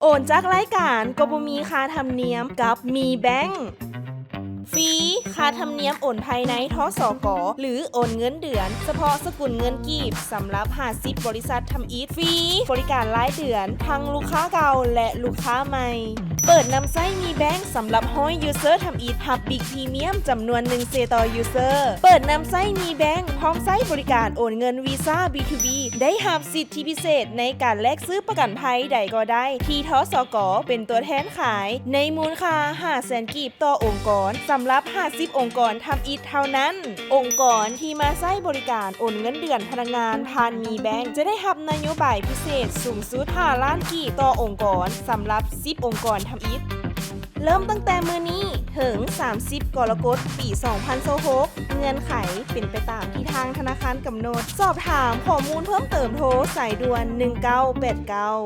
ໂອນຈາກລາຍການກໍບໍ່ມີຄ່າທຳນຽມກັບມີແບງ. ຟຣີ ຄ່າທຳນຽມໂອນພາຍໃນ ທສກ ຫຼື ໂອນເງິນເດືອນ ສະເພາະສະກຸນເງິນກີບ ສຳລັບຫ້າສິບບໍລິສັດທຳອິດ. ຟຣີບໍລິການລາຍເດືອນ ທັງລູກຄ້າເກົ່າ ແລະ ລູກຄ້າໃໝ່. ເປີດນຳໃຊ້ມີແບງ ສຳລັບຮ້ອຍຢູເຊີທຳອິດ ຮັບບິກພຣີມຽມຈຳນວນໜຶ່ງເຊຕໍ່ຢູເຊີ. ເປີດນຳໃຊ້ມີແບງ ພ້ອມໃຊ້ບໍລິການໂອນເງິນວີຊາ ບີທູບີ ໄດ້ຮັບສິດທິພິເສດໃນການແລກຊື້ປະກັນໄພໃດກໍໄດ້ ທີ່ ທສກ ເປັນຕົວແທນຂາຍ ໃນມູນຄ່າຫ້າແສນກີບຕໍ່ອົງກອນ ສຳລັບຫ້າສິບອົງກອນທຳອິດເທົ່ານັ້ນ. ອົງກອນທີ່ມາໃຊ້ບໍລິການໂອນເງິນເດືອນພະນັກງານຜ່ານມີແບງ ຈະໄດ້ຮັບນະໂຍບາຍພິເສດສູງສຸດຫ້າລ້ານກີບຕໍ່ອົງກອນ ສຳລັບສິບອົງກອນທຳອິດ. ເລີ່ມຕັ້ງແຕ່ມື້ນີ້ເຖິງສາມສິບກໍລະກົດ ປີສອງພັນຊາວຫົກ ເງື່ອນໄຂເປັນໄປຕາມທີ່ທາງທະນາຄານກຳນົດ. ສອບຖາມຂໍ້ມູນເພີ່ມເຕີມໂທສາຍດ່ວນໜຶ່ງເກົ້າແປດເກົ້າ.